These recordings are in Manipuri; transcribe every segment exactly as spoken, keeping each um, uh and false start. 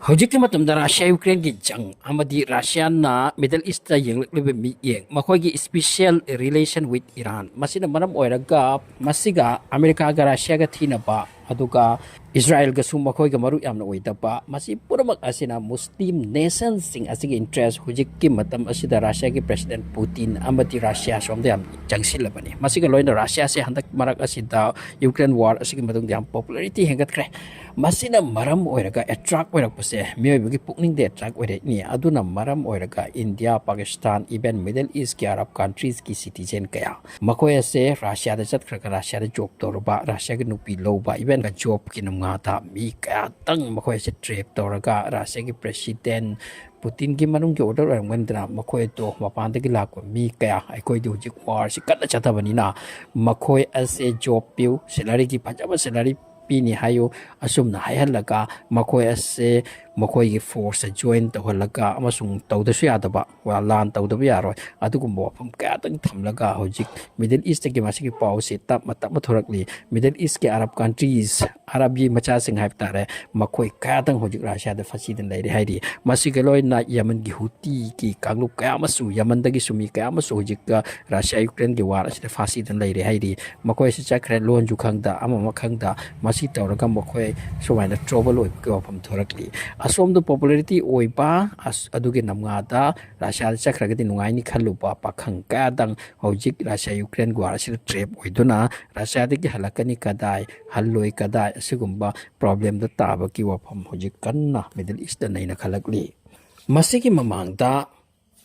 ꯍꯧꯖꯤꯛꯀꯤ ꯃꯇꯝꯗ ꯔꯁꯤꯌꯥ ꯌꯨꯀ꯭ꯔꯦꯟꯒꯤ ꯖꯪ ꯑꯃꯗꯤ ꯔꯁꯤꯌꯥꯅ Middle East ꯇ ꯌꯦꯡꯂꯛꯂꯤꯕ ꯃꯤꯠꯌꯦꯡ, ꯃꯈꯣꯏꯒꯤ special relation with Iran, ꯃꯁꯤꯅ ꯃꯔꯝ ꯑꯣꯏꯔꯒ ꯃꯁꯤꯒ ꯑꯃꯦꯔꯤꯀꯥꯒ ꯔꯁꯤꯌꯥꯒ ꯊꯤꯅꯕ, ꯑꯗꯨꯒ ꯏꯁꯔꯥꯏꯜꯒꯁꯨ ꯃꯈꯣꯏꯒ ꯃꯔꯨꯞ ꯌꯥꯝꯅ ꯑꯣꯏꯗꯕ, ꯃꯁꯤ ꯄꯨꯝꯅꯃꯛ ꯑꯁꯤꯅ ꯃꯨꯁꯂꯤꯝ nations ꯁꯤꯡ ꯑꯁꯤꯒꯤ interest ꯍꯧꯖꯤꯛꯀꯤ ꯃꯇꯝ ꯑꯁꯤꯗ ꯔꯁꯤꯌꯥꯒꯤ President Putin ꯑꯃꯗꯤ ꯔꯁꯤꯌꯥ ꯁꯣꯝꯗ ꯌꯥꯝ ꯆꯪꯁꯤꯜꯂꯕꯅꯤ꯫ ꯃꯁꯤꯒ ꯂꯣꯏꯅꯅ ꯔꯁꯤꯌꯥꯁꯦ ꯍꯟꯗꯛ ꯃꯔꯛ ꯑꯁꯤꯗ ꯌꯨꯀ꯭ꯔꯦꯟ war ꯑꯁꯤꯒꯤ ꯃꯇꯨꯡꯗ ꯌꯥꯝ popularity ꯍꯦꯟꯒꯠꯈ꯭ꯔꯦ꯫ ꯃꯁꯤꯅ ꯃꯔꯝ ꯑꯣꯏꯔꯒ attract ꯑꯣꯏꯔꯛꯄꯁꯦ, ꯃꯤꯑꯣꯏꯕꯒꯤ ꯄꯨꯛꯅꯤꯡꯗ attract ꯑꯣꯏꯔꯛꯏꯅꯤ꯫ ꯑꯗꯨꯅ ꯃꯔꯝ ꯑꯣꯏꯔꯒ India, Pakistan, even Middle East ꯀꯤ Arab countries ꯀꯤ citizen ꯀꯌꯥ, ꯃꯈꯣꯏ ꯑꯁꯦ ꯔꯁꯤꯌꯥꯗ ꯆꯠꯈ꯭ꯔꯒ ꯔꯁꯤꯌꯥꯗ job ꯇꯧꯔꯨꯕ, ꯔꯁꯤꯌꯥꯒꯤ ꯅꯨꯄꯤ ꯂꯧꯕ, even job ꯀꯤ ꯅꯨꯡꯉꯥꯗ ꯃꯤ ꯀꯌꯥꯇꯪ ꯃꯈꯣꯏ ꯑꯁꯦ trap ꯇꯧꯔꯒ ꯔꯁꯤꯌꯥꯒꯤ President Putin ꯒꯤ ꯃꯅꯨꯡꯒꯤ order ꯑꯣꯏꯔꯝꯒꯅꯤꯗꯅ, ꯃꯈꯣꯏꯗꯣ ꯃꯄꯥꯟꯗꯒꯤ ꯂꯥꯛꯄ ꯃꯤ ꯀꯌꯥ, ꯑꯩꯈꯣꯏꯗꯤ ꯍꯧꯖꯤꯛ war ꯁꯤ ꯀꯟꯅ ꯆꯠꯊꯕꯅꯤꯅ ꯃꯈꯣꯏ ꯑꯁꯦ job ꯄꯤꯌꯨ, salary ꯒꯤ ꯐꯖꯕ salary ꯄꯤꯅꯤ ꯍꯥꯏꯌꯨ, ꯑꯁꯨꯝꯅ ꯍꯥꯏꯍꯜꯂꯒ ꯃꯈꯣꯏ ꯑꯁꯦ ꯃꯈꯣꯏꯒꯤ force ꯇ join ꯇꯧꯍꯜꯂꯒ ꯑꯃꯁꯨꯡ ꯇꯧꯗꯁꯨ ꯌꯥꯗꯕ, ꯋꯥ-, ꯂꯥꯟ ꯇꯧꯗꯕ ꯌꯥꯔꯣꯏ, ꯑꯗꯨꯒꯨꯝꯕ ꯋꯥꯐꯝ ꯀꯌꯥꯇꯪ ꯊꯝꯂꯒ ꯍꯧꯖꯤꯛ Middle East ꯇꯒꯤ ꯃꯁꯤꯒꯤ ꯄꯥꯎꯁꯤ ꯇꯞꯅ ꯇꯞꯅ ꯊꯣꯔꯛꯂꯤ꯫ Middle East ꯀꯤ Arab countries, ꯑꯔꯕꯒꯤ ꯃꯆꯥꯁꯤꯡ ꯍꯥꯏꯕ ꯇꯥꯔꯦ, ꯃꯈꯣꯏ ꯀꯌꯥꯇꯪ ꯍꯧꯖꯤꯛ ꯔꯁꯤꯌꯥꯗ ꯐꯥꯁꯤꯗ ꯂꯩꯔꯦ ꯍꯥꯏꯔꯤ꯫ ꯃꯁꯤꯒ ꯂꯣꯏꯅꯅ ꯌꯃꯟꯒꯤ ꯍꯨꯇꯤꯒꯤ ꯀꯥꯡꯂꯨꯞ ꯀꯌꯥ ꯑꯃꯁꯨ, ꯌꯃꯟꯗꯒꯤꯁꯨ ꯃꯤ ꯀꯌꯥ ꯑꯃꯁꯨ ꯍꯧꯖꯤꯛ ꯔꯁꯤꯌꯥ ꯌꯨꯀ꯭ꯔꯦꯟꯒꯤ war ꯑꯁꯤꯗ ꯐꯥꯁꯤꯗ ꯂꯩꯔꯦ ꯍꯥꯏꯔꯤ꯫ ꯃꯈꯣꯏꯁꯤ ꯆꯠꯈ꯭ꯔꯦ, ꯂꯣꯟꯁꯨ ꯈꯪꯗ, ꯑꯃ ꯑꯃ ꯈꯪꯗ, ꯃꯁꯤ ꯇꯧꯔꯒ ꯃꯈꯣꯏ ꯁꯨꯃꯥꯏꯅ trouble ꯑꯣꯏꯕꯒꯤ ꯋꯥꯐꯝ ꯊꯣꯔꯛꯂꯤ꯫ ꯑꯁꯣꯝꯗ popularity ꯑꯣꯏꯕ ꯑꯁ-, ꯑꯗꯨꯒꯤ ꯅꯝꯉꯥꯗ ꯔꯁꯤꯌꯥꯗ ꯆꯠꯈ꯭ꯔꯒꯗꯤ ꯅꯨꯡꯉꯥꯏꯅꯤ ꯈꯜꯂꯨꯕ ꯄꯥꯈꯪ ꯀꯌꯥꯗꯪ ꯍꯧꯖꯤꯛ ꯔꯁꯤꯌꯥ ꯌꯨꯀ꯭ꯔꯦꯟ war ꯑꯁꯤꯗ trap ꯑꯣꯏꯗꯨꯅ ꯔꯁꯤꯌꯥꯗꯒꯤ ꯍꯜꯂꯛꯀꯅꯤ ꯀꯗꯥꯏ, ꯍꯜꯂꯣꯏ ꯀꯗꯥꯏ, ꯑꯁꯤꯒꯨꯝꯕ problem ꯗ ꯇꯥꯕꯒꯤ ꯋꯥꯐꯝ ꯍꯧꯖꯤꯛ ꯀꯟꯅ Middle East ꯇ ꯅꯩꯅꯈꯠꯂꯛꯂꯤ꯫ ꯃꯁꯤꯒꯤ ꯃꯃꯥꯡꯗ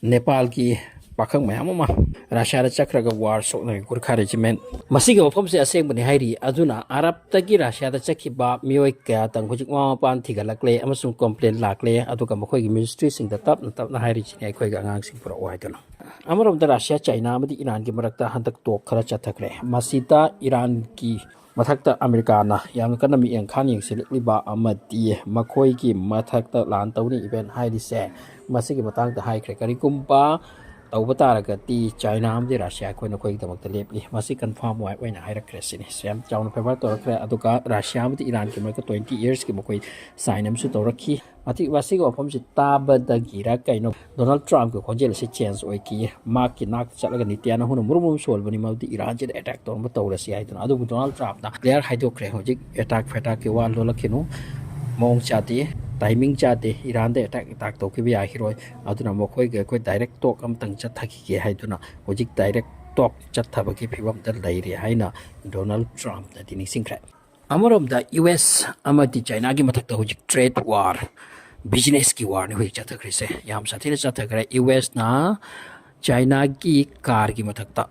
ꯅꯦꯄꯥꯜꯒꯤ ꯄꯥꯈꯪ ꯃꯌꯥꯝ ꯑꯃ ꯔꯁꯤꯌꯥꯗ ꯆꯠꯈ꯭ꯔꯒ war ꯁꯣꯛꯅꯔꯤ, ꯒꯨꯔꯈꯥ regiment꯫ ꯃꯁꯤꯒꯤ ꯋꯥꯐꯝꯁꯦ ꯑꯁꯦꯡꯕꯅꯤ ꯍꯥꯏꯔꯤ꯫ ꯑꯗꯨꯅ ꯑꯔꯕꯇꯒꯤ ꯔꯁꯤꯌꯥꯗ ꯆꯠꯈꯤꯕ ꯃꯤꯑꯣꯏ ꯀꯌꯥꯇꯪ ꯍꯧꯖꯤꯛ ꯃꯃꯥ ꯃꯄꯥꯅ ꯊꯤꯒꯠꯂꯛꯂꯦ ꯑꯃꯁꯨꯡ complain ꯂꯥꯛꯂꯦ, ꯑꯗꯨꯒ ꯃꯈꯣꯏꯒꯤ ministry ꯁꯤꯡꯗ ꯇꯞꯅ ꯇꯞꯅ ꯍꯥꯏꯔꯤꯁꯤꯅꯤ, ꯑꯩꯈꯣꯏꯒꯤ ꯑꯉꯥꯡꯁꯤꯡ ꯄꯨꯔꯛꯑꯣ ꯍꯥꯏꯗꯨꯅ꯫ ꯑꯃꯔꯣꯝꯗ ꯔꯁꯤꯌꯥ, ꯆꯥꯏꯅꯥ ꯑꯃꯗꯤ ꯏꯔꯥꯟꯒꯤ ꯃꯔꯛꯇ ꯍꯟꯗꯛ talk ꯈꯔ ꯆꯠꯊꯈ꯭ꯔꯦ꯫ ꯃꯁꯤꯗ ꯏꯔꯥꯟꯒꯤ ꯃꯊꯛꯇ ꯑꯃꯦꯔꯤꯀꯥꯅ ꯌꯥꯝꯅ ꯀꯟꯅ ꯃꯤꯠꯌꯦꯡ ꯈꯥꯅ ꯌꯦꯡꯁꯤꯜꯂꯛꯂꯤꯕ ꯑꯃꯗꯤ ꯃꯈꯣꯏꯒꯤ ꯃꯊꯛꯇ ꯂꯥꯟ ꯇꯧꯅꯤ event ꯍꯥꯏꯔꯤꯁꯦ, ꯃꯁꯤꯒꯤ ꯃꯇꯥꯡꯗ ꯍꯥꯏꯈ꯭ꯔꯦ꯫ ꯀꯔꯤꯒꯨꯝꯕ ꯇꯧꯕ ꯇꯥꯔꯒꯗꯤ ꯆꯥꯏꯅꯥ ꯑꯃꯗꯤ ꯔꯁꯤꯌꯥ ꯑꯩꯈꯣꯏ ꯅꯈꯣꯏꯒꯤꯗꯃꯛꯇ ꯂꯦꯞꯂꯤ꯫ ꯃꯁꯤ ꯀꯟꯐꯥꯔꯝ ꯑꯣꯏꯅ ꯍꯥꯏꯔꯛꯈ꯭ꯔꯦ ꯁꯤꯅꯤ꯫ ꯁꯤ ꯌꯥꯝ ꯆꯥꯎꯅ ꯐꯦꯚꯔ ꯇꯧꯔꯛꯈ꯭ꯔꯦ꯫ ꯑꯗꯨꯒ ꯔꯁꯤꯌꯥ ꯑꯃꯗꯤ ꯏꯔꯥꯟꯒꯤ ꯃꯔꯛꯇ ꯇ꯭ꯋꯦꯟꯇꯤ ꯏꯌꯔꯁꯀꯤ ꯃꯈꯣꯏ ꯁꯥꯏꯟ ꯑꯃꯁꯨ ꯇꯧꯔꯛꯈꯤ꯫ ꯃꯇꯤꯛ ꯃꯁꯤꯒꯤ ꯋꯥꯐꯝꯁꯤ ꯇꯥꯕꯗꯒꯤꯔ ꯀꯩꯅꯣ, ꯗꯣꯅꯥꯜꯗ ꯇ꯭ꯔꯝꯞꯀꯤ ꯈꯣꯟꯖꯦꯜ ꯑꯁꯤ ꯆꯦꯟꯖ ꯑꯣꯏꯈꯤ꯫ ꯃꯥꯛꯀꯤ ꯅꯥꯛꯇ ꯆꯠꯂꯒ ꯅꯤꯇꯤꯌꯥꯅ ꯍꯨꯅ ꯃꯨꯔꯨꯝ ꯃꯨꯔꯨꯝ ꯁꯣꯜꯕꯅꯤ, ꯃꯗꯨꯗꯤ ꯏꯔꯥꯟꯁꯤꯗ ꯑꯦꯇꯦꯛ ꯇꯧꯔꯝꯕ ꯇꯧꯔꯁꯤ ꯍꯥꯏꯗꯨꯅ꯫ ꯑꯗꯨꯕꯨ ꯗꯣꯅꯥꯜꯗ ꯇ꯭ꯔꯝꯞꯅ ꯀ꯭ꯂꯤꯌꯥꯔ ꯍꯥꯏꯗꯣꯛꯈ꯭ꯔꯦ, ꯍꯧꯖꯤꯛ ꯑꯦꯇꯥꯛ ꯐꯦꯇꯥꯛꯀꯤ ꯋꯥ ꯂꯣꯜꯂꯛꯈꯤꯅꯨ, ꯃꯑꯣꯡ ꯆꯥꯗꯦ, ꯇꯥꯏꯃꯤꯡ ꯆꯥꯗꯦ, ꯏꯔꯥꯟꯗ ꯑꯦꯇꯥꯛ ꯑꯦꯇꯥꯛ ꯇꯧꯈꯤꯕ ꯌꯥꯈꯤꯔꯣꯏ꯫ ꯑꯗꯨꯅ ꯃꯈꯣꯏꯒ ꯑꯩꯈꯣꯏ ꯗꯥꯏꯔꯦꯛ ꯇꯣꯛ ꯑꯃꯇꯪ ꯆꯠꯊꯈꯤꯒꯦ ꯍꯥꯏꯗꯨꯅ ꯍꯧꯖꯤꯛ ꯗꯥꯏꯔꯦꯛ ꯇꯣꯛ ꯆꯠꯊꯕꯒꯤ ꯐꯤꯕꯝꯗ ꯂꯩꯔꯦ ꯍꯥꯏꯅ ꯗꯣꯅꯥꯜꯗ ꯇ꯭ꯔꯝꯞꯅꯗꯤ ꯅꯤꯡꯁꯤꯡꯈ꯭ꯔꯦ꯫ ꯑꯃꯔꯣꯝꯗ ꯌꯨ ꯑꯦꯁ ꯑꯃꯗꯤ ꯆꯥꯏꯅꯥꯒꯤ ꯃꯊꯛꯇ ꯍꯧꯖꯤꯛ ꯇ꯭ꯔꯦꯗ ꯋꯥꯔ, ꯕꯤꯖꯤꯅꯦꯁꯀꯤ ꯋꯥꯔꯅꯤ ꯍꯧꯖꯤꯛ ꯆꯠꯊꯈ꯭ꯔꯤꯁꯦ꯫ ꯌꯥꯝ ꯁꯥꯊꯤꯅ ꯆꯠꯊꯈ꯭ꯔꯦ꯫ ꯌꯨ ꯑꯦꯁꯅ ꯆꯥꯏꯅꯥꯒꯤ ꯀꯥꯔꯒꯤ ꯃꯊꯛꯇ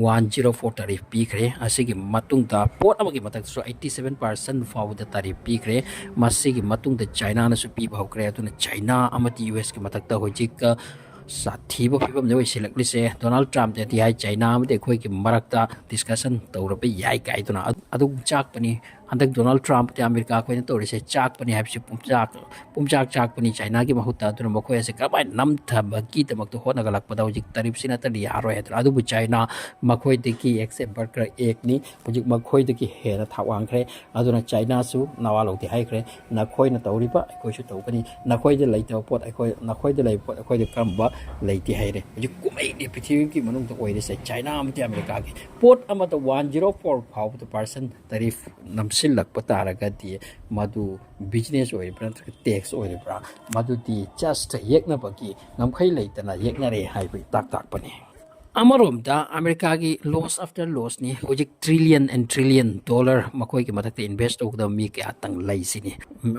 ꯋꯥꯟ ꯖꯤꯔꯣ ꯐꯣꯔ ꯇꯥꯔꯤꯐ ꯄꯤꯈ꯭ꯔꯦ꯫ ꯑꯁꯤꯒꯤ ꯃꯇꯨꯡꯗ ꯄꯣꯠ ꯑꯃꯒꯤ ꯃꯊꯛꯇꯁꯨ ꯑꯩꯠꯇꯤ ꯁꯚꯦꯟ ꯄꯥꯔꯁꯦꯟ ꯐꯥꯎꯕꯗ ꯇꯥꯔꯤꯐ ꯄꯤꯈ꯭ꯔꯦ꯫ ꯃꯁꯤꯒꯤ ꯃꯇꯨꯡꯗ ꯆꯥꯏꯅꯥꯅꯁꯨ ꯄꯤꯕ ꯍꯧꯈ꯭ꯔꯦ꯫ ꯑꯗꯨꯅ ꯆꯥꯏꯅꯥ ꯑꯃꯗꯤ ꯌꯨ ꯑꯦꯁꯀꯤ ꯃꯊꯛꯇ ꯍꯧꯖꯤꯛ, ꯑ, ꯁꯥꯊꯤꯕ ꯐꯤꯕꯝꯗ ꯑꯣꯏꯁꯤꯜꯂꯛꯂꯤꯁꯦ꯫ ꯗꯣꯅꯥꯜꯗ ꯇ꯭ꯔꯝꯞꯅꯗꯤ ꯍꯥꯏ, ꯆꯥꯏꯅꯥ ꯑꯃꯗꯤ ꯑꯩꯈꯣꯏꯒꯤ ꯃꯔꯛꯇ ꯗꯤꯁꯀꯁꯟ ꯇꯧꯔꯕ ꯌꯥꯏ ꯀꯥꯏꯗꯨꯅ꯫ ꯑꯗꯨ, ꯑꯗꯨꯝ ꯆꯥꯛꯄꯅꯤ꯫ ꯍꯟꯗꯛ ꯗꯣꯅꯥꯜꯗ ꯇ꯭ꯔꯝꯞꯇꯤ ꯑꯃꯦꯔꯤꯀꯥ ꯑꯩꯈꯣꯏꯅ ꯇꯧꯔꯤꯁꯦ ꯆꯥꯛꯄꯅꯤ ꯍꯥꯏꯕꯁꯤ ꯄꯨꯝꯆꯥꯛ, ꯄꯨꯝꯆꯥꯛ ꯆꯥꯛꯄꯅꯤ ꯆꯥꯏꯅꯥꯒꯤ ꯃꯍꯨꯠꯇ꯫ ꯑꯗꯨꯅ ꯃꯈꯣꯏ ꯑꯁꯦ ꯀꯔꯝꯍꯥꯏꯅ ꯅꯝꯊꯕꯒꯤꯗꯃꯛꯇ ꯍꯣꯠꯅꯒꯠꯂꯛꯄꯗ ꯍꯧꯖꯤꯛ ꯇꯥꯔꯤꯐꯁꯤ ꯅꯠꯇ꯭ꯔꯗꯤ ꯌꯥꯔꯣꯏ ꯍꯥꯏꯗꯅ꯫ ꯑꯗꯨꯕꯨ ꯆꯥꯏꯅꯥ ꯃꯈꯣꯏꯗꯒꯤ ꯑꯦꯛꯁ ꯑꯦꯝꯕꯔꯀꯔ ꯑꯦꯛꯅꯤ꯫ ꯍꯧꯖꯤꯛ ꯃꯈꯣꯏꯗꯒꯤ ꯍꯦꯟꯅ ꯊꯥꯛ ꯋꯥꯡꯈ꯭ꯔꯦ꯫ ꯑꯗꯨꯅ ꯆꯥꯏꯅꯥꯁꯨ ꯅꯋꯥ ꯂꯧꯗꯦ ꯍꯥꯏꯈ꯭ꯔꯦ꯫ ꯅꯈꯣꯏꯅ ꯇꯧꯔꯤꯕ ꯑꯩꯈꯣꯏꯁꯨ ꯇꯧꯒꯅꯤ꯫ ꯅꯈꯣꯏꯗ ꯂꯩꯇꯕ ꯄꯣꯠ ꯑꯩꯈꯣꯏ, ꯅꯈꯣꯏꯗ ꯂꯩꯕ ꯄꯣꯠ ꯑꯩꯈꯣꯏꯗ ꯀꯔꯝꯕ ꯂꯩꯇꯦ ꯍꯥꯏꯔꯦ꯫ ꯍꯧꯖꯤꯛ ꯀꯨꯝꯍꯩꯅꯤ ꯄ꯭ꯔꯤꯊꯤꯕꯤꯒꯤ ꯃꯅꯨꯡꯗ ꯑꯣꯏꯔꯤꯁꯦ ꯆꯥꯏꯅꯥ ꯑꯃꯗꯤ ꯑꯃꯦꯔꯤꯀꯥꯒꯤ꯫ ꯄꯣꯠ ꯑꯃꯗ ꯋꯥꯟ ꯖꯤꯔꯣ ꯐꯣꯔ ꯐꯥꯎꯕꯗ ꯄꯥꯔꯁꯦꯟ ꯇꯥꯔꯤꯐ ꯅꯝꯁꯤꯜꯂꯛꯄ ꯇꯥꯔꯒꯗꯤ ꯃꯗꯨ ꯕꯤꯖꯤꯅꯦꯁ ꯑꯣꯏꯔꯤꯕ꯭ꯔꯥ ꯅꯠꯇ꯭ꯔꯒ ꯇꯦꯛꯁ ꯑꯣꯏꯔꯤꯕ꯭ꯔꯥ, ꯃꯗꯨꯗꯤ ꯖꯁ ꯌꯦꯛꯅꯕꯒꯤ ꯉꯝꯈꯩ ꯂꯩꯇꯅ ꯌꯦꯛꯅꯔꯦ ꯍꯥꯏꯕ ꯏꯇꯥꯛ ꯇꯥꯛꯄꯅꯤ꯫ ꯑꯃꯔꯣꯝꯗ ꯑꯃꯦꯔꯤꯀꯥꯒꯤ ꯂꯣꯁ ꯑꯥꯐꯇꯔ ꯂꯣꯁꯅꯤ꯫ ꯍꯧꯖꯤꯛ ꯇ꯭ꯔꯤꯂꯤꯌꯟ ꯑꯦꯟ ꯇ꯭ꯔꯤꯂꯤꯌꯟ ꯗꯣꯂꯔ ꯃꯈꯣꯏꯒꯤ ꯃꯊꯛꯇ ꯏꯟꯚꯦꯁ ꯇꯧꯒꯗꯕ ꯃꯤ ꯀꯌꯥꯇꯪ ꯂꯩꯁꯤꯅꯤ꯫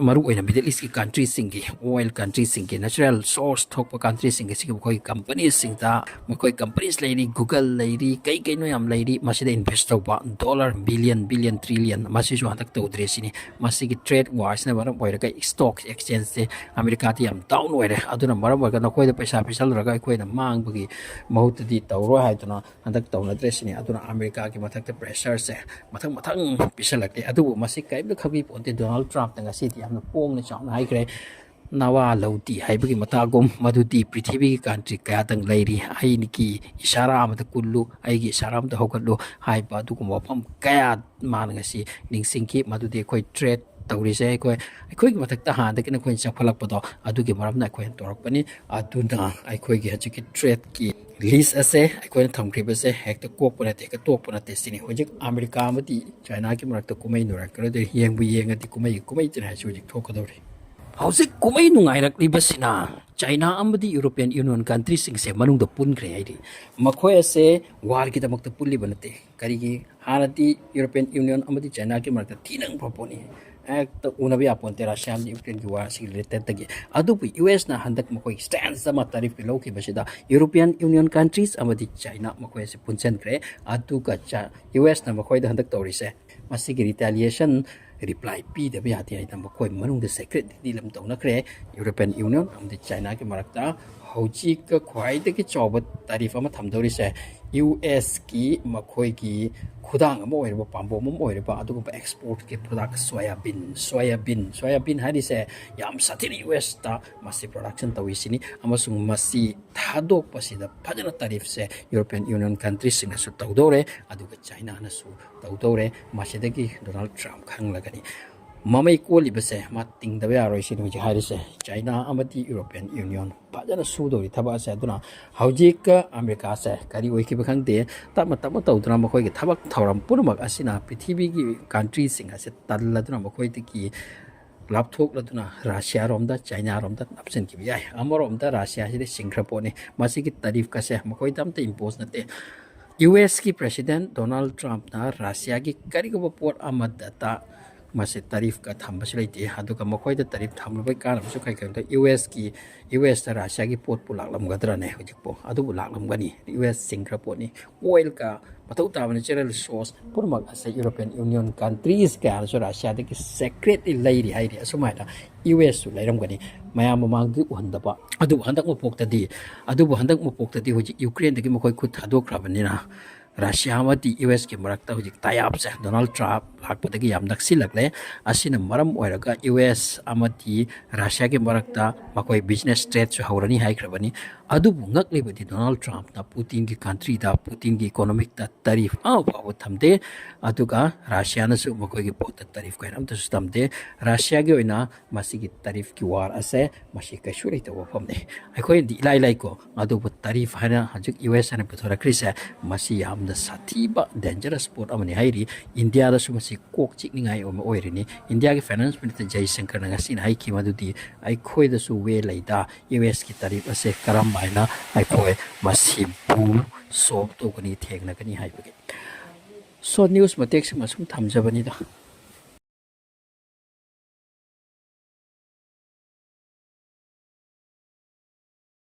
ꯃꯔꯨꯑꯣꯏꯅ ꯃꯤꯗꯜ ꯏꯁꯀꯤ ꯀꯟꯇ꯭ꯔꯤꯁꯤꯡꯒꯤ, ꯑꯣꯏꯜ ꯀꯟꯇ꯭ꯔꯤꯁꯤꯡꯒꯤ, ꯅꯦꯆꯔꯦꯜ ꯁꯣꯔꯁ ꯊꯣꯛꯄ ꯀꯟꯇ꯭ꯔꯤꯁꯤꯡ ꯑꯁꯤꯒꯤ ꯃꯈꯣꯏꯒꯤ ꯀꯝꯄꯅꯤꯁꯤꯡꯗ, ꯃꯈꯣꯏ ꯀꯝꯄꯅꯤꯁ ꯂꯩꯔꯤ, ꯒꯨꯒꯜ ꯂꯩꯔꯤ, ꯀꯩ ꯀꯩꯅꯣ ꯌꯥꯝ ꯂꯩꯔꯤ, ꯃꯁꯤꯗ ꯏꯟꯚꯦꯁ ꯇꯧꯕ ꯗꯣꯂꯔ ꯕꯤꯂꯤꯌꯟ, ꯕꯤꯂꯤꯌꯟ, ꯇ꯭ꯔꯤꯂꯤꯌꯟ, ꯃꯁꯤꯁꯨ ꯍꯟꯗꯛ ꯇꯧꯗ꯭ꯔꯦ ꯁꯤꯅꯤ꯫ ꯃꯁꯤꯒꯤ ꯇ꯭ꯔꯦꯗ ꯋꯥꯔꯁꯤꯅ ꯃꯔꯝ ꯑꯣꯏꯔꯒ ꯏꯁꯇꯣꯛ ꯑꯦꯛꯁꯆꯦꯟꯖꯁꯦ ꯑꯃꯦꯔꯤꯀꯥꯗꯤ ꯌꯥꯝ ꯗꯥꯎꯟ ꯑꯣꯏꯔꯦ꯫ ꯑꯗꯨꯅ ꯃꯔꯝ ꯑꯣꯏꯔꯒ ꯅꯈꯣꯏꯗ ꯄꯩꯁꯥ ꯄꯤꯁꯜꯂꯨꯔꯒ ꯑꯩꯈꯣꯏꯅ ꯃꯥꯡꯕꯒꯤ ꯃꯍꯨꯠꯇꯗꯤ ꯇꯧꯔꯣꯏ ꯍꯥꯏꯗꯨꯅ ꯍꯟꯗꯛ ꯇꯧꯅꯗ꯭ꯔꯦ ꯁꯤꯅꯤ꯫ ꯑꯗꯨꯅ ꯑꯃꯦꯔꯤꯀꯥꯒꯤ ꯃꯊꯛꯇ ꯄ꯭ꯔꯦꯁꯔꯁꯦ ꯃꯊꯪ ꯃꯊꯪ ꯄꯤꯁꯜꯂꯛꯂꯦ꯫ ꯑꯗꯨꯕꯨ ꯃꯁꯤ ꯀꯔꯤꯝꯇ ꯈꯪꯕꯤ ꯄꯣꯟꯇꯦ꯫ ꯗꯣꯅꯥꯜꯗ ꯇ꯭ꯔꯝꯞꯅ ꯉꯁꯤꯗꯤ ꯌꯥꯝꯅ ꯄꯣꯡꯅ ꯆꯥꯎꯅ ꯍꯥꯏꯈ꯭ꯔꯦ, ꯅꯋꯥ ꯂꯧꯗꯦ ꯍꯥꯏꯕꯒꯤ ꯃꯇꯥꯒꯨꯝ, ꯃꯗꯨꯗꯤ ꯄ꯭ꯔꯤꯊꯤꯕꯤꯒꯤ ꯀꯟꯇ꯭ꯔꯤ ꯀꯌꯥꯗꯪ ꯂꯩꯔꯤ, ꯑꯩꯒꯤ ꯏꯁꯥꯔꯥ ꯑꯃꯗ ꯀꯨꯜꯂꯨ, ꯑꯩꯒꯤ ꯏꯁꯥꯔꯥ ꯑꯃꯗ ꯍꯧꯒꯠꯂꯨ ꯍꯥꯏꯕ ꯑꯗꯨꯒꯨꯝꯕ ꯋꯥꯐꯝ ꯀꯌꯥ ꯃꯥꯅ ꯉꯁꯤ ꯅꯤꯡꯁꯤꯡꯈꯤ꯫ ꯃꯗꯨꯗꯤ ꯑꯩꯈꯣꯏ ꯇ꯭ꯔꯦꯠ ꯇꯧꯔꯤꯁꯦ, ꯑꯩꯈꯣꯏ, ꯑꯩꯈꯣꯏꯒꯤ ꯃꯊꯛꯇ ꯍꯥꯟꯅꯗꯒꯤ ꯑꯩꯈꯣꯏꯅ ꯆꯥꯎꯈꯠꯂꯛꯄꯗꯣ, ꯑꯗꯨꯒꯤ ꯃꯔꯝꯅ ꯑꯩꯈꯣꯏꯅ ꯇꯧꯔꯛꯄꯅꯤ꯫ ꯑꯗꯨꯅ ꯑꯩꯈꯣꯏꯒꯤ ꯍꯧꯖꯤꯛꯀꯤ ꯇ꯭ꯔꯦꯠꯀꯤ ꯂꯤꯁ ꯑꯁꯦ ꯑꯩꯈꯣꯏꯅ ꯊꯝꯈ꯭ꯔꯤꯕꯁꯦ ꯍꯦꯛꯇ ꯀꯣꯛꯄ ꯅꯠꯇꯦ, ꯍꯦꯛꯇ ꯇꯣꯛꯄ ꯅꯠꯇꯦ ꯁꯤꯅꯤ꯫ ꯍꯧꯖꯤꯛ ꯑꯃꯦꯔꯤꯀꯥ ꯑꯃꯗꯤ ꯆꯥꯏꯅꯥꯒꯤ ꯃꯔꯛꯇ ꯀꯨꯝꯍꯩ ꯅꯨꯡꯉꯥꯏꯔꯛꯀꯗꯣꯏ, ꯌꯦꯡꯕꯨ ꯌꯦꯡꯉꯗꯤ ꯀꯨꯝꯍꯩꯒꯤ ꯀꯨꯝꯍꯩꯇꯅꯤ ꯍꯥꯏꯁꯤ ꯍꯧꯖꯤꯛ ꯊꯣꯛꯀꯗꯧꯔꯤ꯫ ꯍꯧꯖꯤꯛ ꯀꯨꯝꯍꯩ ꯅꯨꯡꯉꯥꯏꯔꯛꯂꯤꯕꯁꯤꯅ ꯆꯥꯏꯅꯥ ꯑꯃꯗꯤ ꯌꯨꯔꯣꯄꯤꯌꯟ ꯌꯨꯅꯤꯌꯟ ꯀꯟꯇ꯭ꯔꯤꯁꯤꯡꯁꯦ ꯃꯅꯨꯡꯗ ꯄꯨꯟꯈ꯭ꯔꯦ ꯍꯥꯏꯔꯤ꯫ ꯃꯈꯣꯏ ꯑꯁꯦ ꯋꯥꯔꯒꯤꯗꯃꯛꯇ ꯄꯨꯜꯂꯤꯕ ꯅꯠꯇꯦ꯫ ꯀꯔꯤꯒꯤ? ꯍꯥꯟꯅꯗꯤ ꯌꯨꯔꯣꯄꯤꯌꯟ ꯌꯨꯅꯤꯌꯟ ꯑꯃꯗꯤ ꯆꯥꯏꯅꯥꯒꯤ ꯃꯔꯛꯇ ꯊꯤꯅ ꯐꯕ ꯄꯣꯠꯅꯤ, ꯍꯦꯛꯇ ꯎꯅꯕ ꯌꯥꯄꯣꯟꯇꯦ ꯔꯁꯤꯌꯥ ꯑꯃꯗꯤ ꯌꯨꯀ꯭ꯔꯦꯟꯒꯤ ꯋꯥꯔꯁꯤꯒꯤ ꯔꯤꯂꯦꯇꯦꯠꯇꯒꯤ꯫ ꯑꯗꯨꯕꯨ ꯌꯨ ꯑꯦꯁꯅ ꯍꯟꯗꯛ ꯃꯈꯣꯏꯒꯤ ꯁ꯭ꯇꯦꯟꯁ ꯑꯃ ꯇꯥꯔꯤꯐꯀꯤ ꯂꯧꯈꯤꯕꯁꯤꯗ ꯌꯨꯔꯣꯄꯤꯌꯟ ꯌꯨꯅꯤꯌꯟ ꯀꯟꯇ꯭ꯔꯤꯁ ꯑꯃꯗꯤ ꯆꯥꯏꯅꯥ ꯃꯈꯣꯏ ꯑꯁꯤ ꯄꯨꯟꯁꯤꯟꯈ꯭ꯔꯦ꯫ ꯑꯗꯨꯒ ꯆ-, ꯌꯨ ꯑꯦꯁꯅ ꯃꯈꯣꯏꯗ ꯍꯟꯗꯛ ꯇꯧꯔꯤꯁꯦ, ꯃꯁꯤꯒꯤ ꯔꯤꯇꯥꯂꯤꯌꯦꯁꯟ ꯔꯤꯄ꯭ꯂꯥꯏ ꯄꯤꯗꯕ ꯌꯥꯗꯦ ꯍꯥꯏꯗꯅ ꯃꯈꯣꯏ ꯃꯅꯨꯡꯗ ꯁꯦꯀ꯭ꯔꯦꯠ ꯗꯤꯜ ꯑꯃ ꯇꯧꯅꯈ꯭ꯔꯦ ꯌꯨꯔꯣꯄꯤꯌꯟ ꯌꯨꯅꯤꯌꯟ ꯑꯃꯗꯤ ꯆꯥꯏꯅꯥꯒꯤ ꯃꯔꯛꯇ꯫ ꯍꯧꯖꯤꯛ ꯈ꯭ꯋꯥꯏꯗꯒꯤ ꯆꯥꯎꯕ ꯇꯥꯔꯤꯐ ꯑꯃ ꯊꯝꯗꯧꯔꯤꯁꯦ ꯌꯨ ꯑꯦꯁꯀꯤ ꯃꯈꯣꯏꯒꯤ ꯈꯨꯗꯥꯡ ꯑꯃ ꯑꯣꯏꯔꯤꯕ, ꯄꯥꯝꯕꯣꯝ ꯑꯃ ꯑꯣꯏꯔꯤꯕ ꯑꯗꯨꯒꯨꯝꯕ ꯑꯦꯛꯁꯄꯣꯔꯠꯀꯤ ꯄ꯭ꯔꯗꯛ ꯁꯣꯌꯥꯕꯤꯟ, ꯁꯣꯌꯥꯕꯤꯟ, ꯁꯣꯌꯥꯕꯤꯟ ꯍꯥꯏꯔꯤꯁꯦ ꯌꯥꯝ ꯁꯥꯊꯤꯅ ꯌꯨ ꯑꯦꯁꯇ ꯃꯁꯤ ꯄ꯭ꯔꯗꯛꯁꯟ ꯇꯧꯔꯤꯁꯤꯅꯤ, ꯑꯃꯁꯨꯡ ꯃꯁꯤ ꯊꯥꯗꯣꯛꯄꯁꯤꯗ ꯐꯖꯅ ꯇꯥꯔꯤꯐꯁꯦ ꯌꯨꯔꯣꯄꯤꯌꯟ ꯌꯨꯅꯤꯌꯟ ꯀꯟꯇ꯭ꯔꯤꯁꯤꯡꯅꯁꯨ ꯇꯧꯗꯧꯔꯦ, ꯑꯗꯨꯒ ꯆꯥꯏꯅꯥꯅꯁꯨ ꯇꯧꯗꯧꯔꯦ꯫ ꯃꯁꯤꯗꯒꯤ ꯗꯣꯅꯥꯜꯗ ꯇ꯭ꯔꯝꯞ ꯈꯪꯂꯒꯅꯤ꯫ ꯃꯃꯩ ꯀꯣꯜꯂꯤꯕꯁꯦ ꯃꯥ ꯇꯤꯡꯗꯕ ꯌꯥꯔꯣꯏ ꯁꯤꯅꯤ ꯍꯧꯖꯤꯛ ꯍꯥꯏꯔꯤꯁꯦ꯫ ꯆꯥꯏꯅꯥ ꯑꯃꯗꯤ ꯌꯨꯔꯣꯄꯤꯌꯟ ꯌꯨꯅꯤꯌꯟ ꯐꯖꯅ ꯁꯨꯗꯧꯔꯤ ꯊꯕꯛ ꯑꯁꯦ꯫ ꯑꯗꯨꯅ ꯍꯧꯖꯤꯛ ꯑꯃꯦꯔꯤꯀꯥꯁꯦ ꯀꯔꯤ ꯑꯣꯏꯈꯤꯕ ꯈꯪꯗꯦ, ꯇꯞꯅ ꯇꯞꯅ ꯇꯧꯗꯨꯅ ꯃꯈꯣꯏꯒꯤ ꯊꯕꯛ ꯊꯧꯔꯝ ꯄꯨꯝꯅꯃꯛ ꯑꯁꯤꯅ ꯄ꯭ꯔꯤꯊꯤꯕꯤꯒꯤ ꯀꯟꯇ꯭ꯔꯤꯁꯤꯡ ꯑꯁꯦ ꯇꯜꯂꯗꯨꯅ ꯃꯈꯣꯏꯗꯒꯤ ꯂꯥꯞꯊꯣꯛꯂꯗꯨꯅ ꯔꯁꯤꯌꯥꯔꯣꯝꯗ, ꯆꯥꯏꯅꯥꯔꯣꯝꯗ ꯅꯞꯁꯤꯟꯈꯤꯕ ꯌꯥꯏ꯫ ꯑꯃꯔꯣꯝꯗ ꯔꯁꯤꯌꯥꯁꯤꯗꯤ ꯁꯤꯡꯈ꯭ꯔ ꯄꯣꯠꯅꯤ꯫ ꯃꯁꯤꯒꯤ ꯇꯥꯔꯤꯐꯀꯁꯦ ꯃꯈꯣꯏꯗ ꯑꯝꯇ ꯏꯝꯄꯣꯁ ꯅꯠꯇꯦ꯫ ꯌꯨ ꯑꯦꯁꯀꯤ ꯄ꯭ꯔꯦꯁꯤꯗꯦꯟ ꯗꯣꯅꯥꯜꯗ ꯇ꯭ꯔꯝꯞꯅ ꯔꯁꯤꯌꯥꯒꯤ ꯀꯔꯤꯒꯨꯝꯕ ꯄꯣꯠ ꯑꯃꯗꯇ ꯃꯁꯤ ꯇꯥꯔꯤꯐꯀ ꯊꯝꯕꯁꯨ ꯂꯩꯇꯦ꯫ ꯑꯗꯨꯒ ꯃꯈꯣꯏꯗ ꯇꯥꯔꯤꯐ ꯊꯝꯂꯨꯕꯒꯤ ꯀꯥꯟꯅꯕꯁꯨ ꯀꯩ ꯀꯩꯅꯣꯗ ꯌꯨ ꯑꯦꯁꯀꯤ, ꯌꯨ ꯑꯦꯁꯇ ꯔꯁꯤꯌꯥꯒꯤ ꯄꯣꯠꯄꯨ ꯂꯥꯛꯂꯝꯒꯗ꯭ꯔꯅꯦ? ꯍꯧꯖꯤꯛꯄꯨ ꯑꯗꯨꯕꯨ ꯂꯥꯛꯂꯝꯒꯅꯤ꯫ ꯌꯨ ꯑꯦꯁ ꯁꯤꯡꯈ꯭ꯔ ꯄꯣꯠꯅꯤ꯫ ꯑꯣꯏꯜꯒ ꯃꯊꯧ ꯇꯥꯕ ꯅꯦꯆꯔꯦꯜ ꯔꯤꯁꯣꯔꯁ ꯄꯨꯝꯅꯃꯛ ꯑꯁꯦ ꯌꯨꯔꯣꯄꯤꯌꯟ ꯌꯨꯅꯤꯌꯟ ꯀꯟꯇ꯭ꯔꯤꯁ ꯀꯌꯥꯅꯁꯨ ꯔꯁꯤꯌꯥꯗꯒꯤ ꯁꯦꯀ꯭ꯔꯦꯠꯂꯤ ꯂꯩꯔꯤ ꯍꯥꯏꯔꯤ꯫ ꯑꯁꯨꯃꯥꯏꯅ ꯌꯨ ꯑꯦꯁꯁꯨ ꯂꯩꯔꯝꯒꯅꯤ, ꯃꯌꯥꯝ ꯃꯃꯥꯡꯗꯤ ꯎꯍꯟꯗꯕ꯫ ꯑꯗꯨꯕꯨ ꯍꯟꯗꯛ ꯃꯄꯣꯛꯇꯗꯤ, ꯑꯗꯨꯕꯨ ꯍꯟꯗꯛ ꯃꯄꯣꯛꯇꯗꯤ ꯍꯧꯖꯤꯛ ꯌꯨꯀ꯭ꯔꯦꯟꯗꯒꯤ ꯃꯈꯣꯏ ꯈꯨꯠ ꯊꯥꯗꯣꯛꯈ꯭ꯔꯕꯅꯤꯅ ꯔꯁꯤꯌꯥ ꯑꯃꯗꯤ ꯌꯨ ꯑꯦꯁꯀꯤ ꯃꯔꯛꯇ ꯍꯧꯖꯤꯛ tie-up-ꯁꯦ ꯗꯣꯅꯥꯜꯗ ꯇ꯭ꯔꯝꯞ ꯂꯥꯛꯄꯗꯒꯤ ꯌꯥꯝ ꯅꯛꯁꯤꯜꯂꯛꯂꯦ꯫ ꯑꯁꯤꯅ ꯃꯔꯝ ꯑꯣꯏꯔꯒ ꯌꯨ ꯑꯦꯁ ꯑꯃꯗꯤ ꯔꯁꯤꯌꯥꯒꯤ ꯃꯔꯛꯇ ꯃꯈꯣꯏ business trade-ꯁꯨ ꯍꯧꯔꯅꯤ ꯍꯥꯏꯈ꯭ꯔꯕꯅꯤ꯫ ꯑꯗꯨꯕꯨ ꯉꯛꯂꯤꯕꯗꯤ ꯗꯣꯅꯥꯜꯗ ꯇ꯭ꯔꯝꯞꯅ ꯄꯨꯇꯤꯟꯒꯤ country-ꯗ, ꯄꯨꯇꯤꯟꯒꯤ economic-ꯇ tariff ꯑꯃ ꯐꯥꯎꯕ ꯊꯝꯗꯦ, ꯑꯗꯨꯒ ꯔꯁꯤꯌꯥꯅꯁꯨ ꯃꯈꯣꯏꯒꯤ ꯄꯣꯠꯇ tariff ꯀꯩꯅꯣꯝꯇꯁꯨ ꯊꯝꯗꯦ꯫ ꯔꯁꯤꯌꯥꯒꯤ ꯑꯣꯏꯅ ꯃꯁꯤꯒꯤ tariff-ꯀꯤ war ꯑꯁꯦ ꯃꯁꯤ ꯀꯩꯁꯨ ꯂꯩꯇꯕ ꯋꯥꯐꯝꯅꯤ꯫ ꯑꯩꯈꯣꯏꯅꯗꯤ ꯏꯂꯥꯏ ꯂꯥꯏꯀꯣ, ꯑꯗꯨꯕꯨ tariff ꯍꯥꯏꯅ ꯍꯧꯖꯤꯛ ꯌꯨ ꯑꯦꯁ ꯍꯥꯏꯅ ꯄꯨꯊꯣꯔꯛꯈ꯭ꯔꯤꯁꯦ, ꯃꯁꯤ ꯌꯥꯝꯅ ꯁꯥꯊꯤꯕ dangerous ꯄꯣꯠ ꯑꯃꯅꯤ ꯍꯥꯏꯔꯤ꯫ ꯏꯟꯗꯤꯌꯥꯗꯁꯨ ꯃꯁꯤ ꯀꯣꯛ ꯆꯤꯛꯅꯤꯡꯉꯥꯏ ꯑꯃ ꯑꯣꯏꯔꯤꯅꯤ꯫ ꯏꯟꯗꯤꯌꯥꯒꯤ finance minister ꯖꯌꯁꯪꯀꯔꯅ ꯉꯁꯤꯅ ꯍꯥꯏꯈꯤ ꯃꯗꯨꯗꯤ ꯑꯩꯈꯣꯏꯗꯁꯨ way ꯂꯩꯗ, ꯌꯨ ꯑꯦꯁꯀꯤ tariff ꯑꯁꯦ ꯀꯔꯝ ꯍꯥꯏꯅ ꯑꯩꯈꯣꯏ ꯃꯁꯤꯕꯨ solve ꯇꯧꯒꯅꯤ, ꯊꯦꯡꯅꯒꯅꯤ ꯍꯥꯏꯕꯒꯤ꯫ So, news ꯃꯇꯦꯛꯁꯤꯃ ꯁꯨꯝ ꯊꯝꯖꯕꯅꯤꯗ꯫